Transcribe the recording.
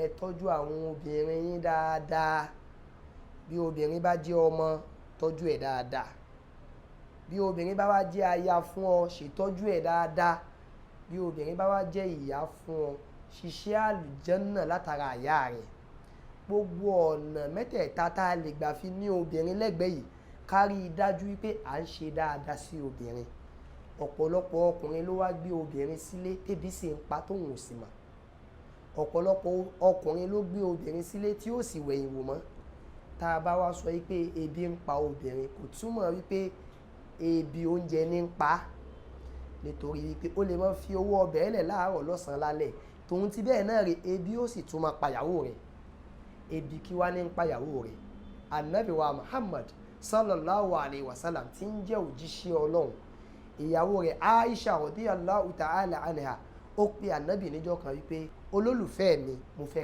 Ẹ tọ́jú àwọn obìnrin yín dáadáa. Bí obìnrin bá jẹ́ ọmọ, tọ́jú ẹ̀ dáadáa. Bí obìnrin bá wá jẹ́ aya fún ọ, ṣètọ́jú ẹ̀ dáadáa. Bí obìnrin bá wá jẹ́ ìyá fún ọ, ṣiṣẹ́ àlùjànnà látara ìyá rẹ̀. Gbogbo ọ̀nà mẹ́tẹ̀ẹ̀ta tá a lè gbà fi ní obìnrin lẹ́gbẹ̀ẹ́ yìí, ká rí i dájú wípé à ń ṣe dáadáa sí obìnrin. Ọ̀pọ̀lọpọ̀ ọkùnrin ló wá gbé obìnrin sílé tẹ́bí sì ń pa tóun ò sì mọ̀. Ọ̀pọ̀lọpọ̀ ọkùnrin ló gbé obìnrin sílé tí ó sì wẹ̀yìn wò mọ́. Tá a bá wá sọ wípé ebi ń pa obìnrin, kò túmọ̀ wípé ebi oúnjẹ ní ń pa á, nítorí wípé ó lè máa fi owó ọbẹ̀ lẹ̀ láàárọ̀, lọ́sàn-án, lálẹ́, tòun ti bẹ́ẹ̀ náà rè, ebi ó sì tún máa payàwó rẹ̀. Ebi kí wá ní ń payàwó rẹ̀? Ànábì wa Muhammad sallallahu alayhi wa sallam, tí ń jẹ́ òjíṣẹ́ Ọlọ́run, ìyàwó rẹ̀ Aisha radiyallahu ta'ala anha, ó pe Ànábì níjọ́ kan wípé, "Olólùfẹ́ mi, mo fẹ́